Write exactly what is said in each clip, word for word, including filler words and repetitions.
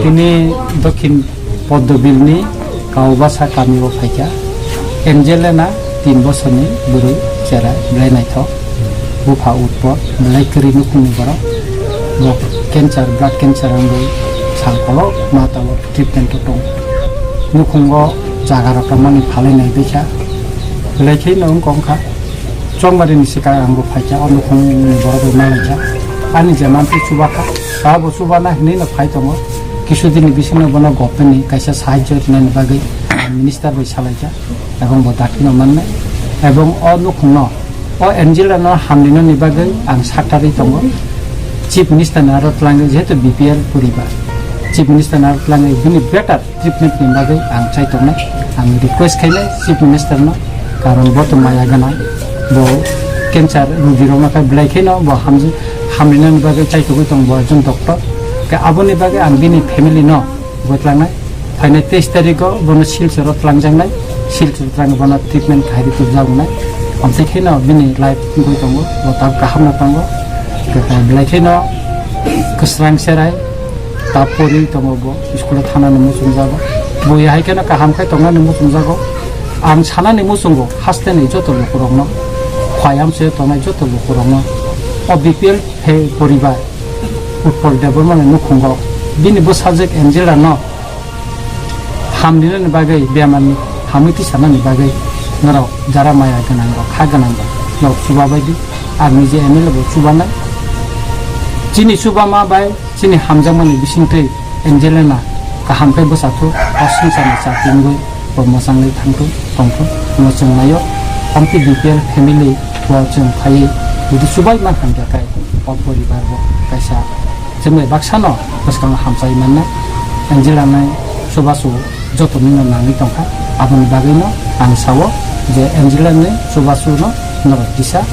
Ini Dokhin Poddobilni Kaubasa kamio phaikha. Angelina tin bosorni bwrwi, chera belai naithok. Bupha utpor, belai kwrwi nukhungni borok. Bo cancer, blood cancer wngwi sal kolok ma tabok treatment o tong. Nukhungo jaga rok tongmani phalwi nai bwkha. Belai kheno wngkha wngkha. Chongmari ni swkang ang bo phaikha, o nukhungni borok rok nai kha. Ani je manti chubakha, ta bo chubana hinwi no phai tongo. Kisudini bisingo bono government ni kaisa sahajyo rinani bagwi minister bai salaikha, ebong bo dakti no mannai. Ebong o nukhungno, o Angela no hamrinani bagwi ang saktarwi tongo. Chief Minister ni aro twlangwi, jehetu B P L poribar, Chief Minister ni aro twlangwi bini better treatment ni bagwi ang chai tongnai. Ang request khainai Chief Minister no, karon bo to maya gwnang, bo cancer rugi rok no khe belai kheno bo hamji-, hamrinani bagwi chai togwi tong bo ekjon doctor. Khe aboni bagwi ang bini family no bwtlangnai. Phainai teis tarikh o bono Silchar o twlangjaknai, Silchar o twlangwi bono treatment khai rwi tubjagnai. Amtwi kheno bini life wngwi tongo, bo tab kaham no tongo. Khe belai kheno kwsrang serai, tab pori tongo bo, school o thanani muchungjago. Bo yahai kheno kaham khe tongnani muchungjago. Ang sanani muchungo, hasteni joto lukurokno, khwai amchoi tongnai joto lukurokno, o B P L phe poribar, Utpal Debbarmani nukhungo, bini bwsajwk Angela no hamrinani bagwi, bemarni hamwi tisanani bagwi norok jara maya gwnang rok, kha gwnang rok, norok chubabaidi. Ang nije M L A bo chubanai. Chini chubama bai chini hamjakmani bisingtwi Angelina kaham khe bwsathu, o swngcharni chati wngwi bo mwchangwi thangthu, tongthu, hwnwi chwng naio. Amtwi B P L family bo chwng phaiwi jodi chubai mankha hwnkhe, o poribar bo kaisa chwng bai baksano bwskango hamchai mannai. Angelina chubachu joto nino nangwi tongkha. Aboni bagwino ang sao je Angelina ni chubachuno norok kisa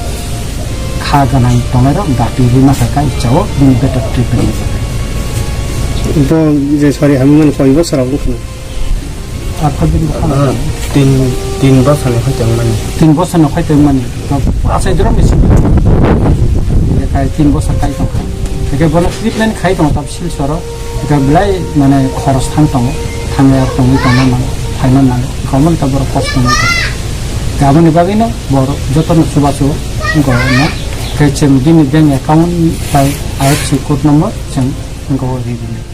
kha gwnang tongnairok dakti rwna kha kha, i chao bini better treatment ni bagwi. Bo je sari hamwi mani koi bosor rok wngkha? Athar din bwkha. Ah, tin, tin bosor ni khai tongmani. Tin bosor ni khai tongmani. To achai doro misi. Kai tin bosor kai tongkha. Eke bono treatment khai tong tab Silchar o. Eke belai mane khoros thang tongo. Thangya tongwi tongna nang, phaina nang. Gomon ta borok kos tongwi tongo. Gaboni bagwino borok jotono chubachu gorokno. Khe chwng bini bank account bai I F S C code number chwng wngkha o ribini.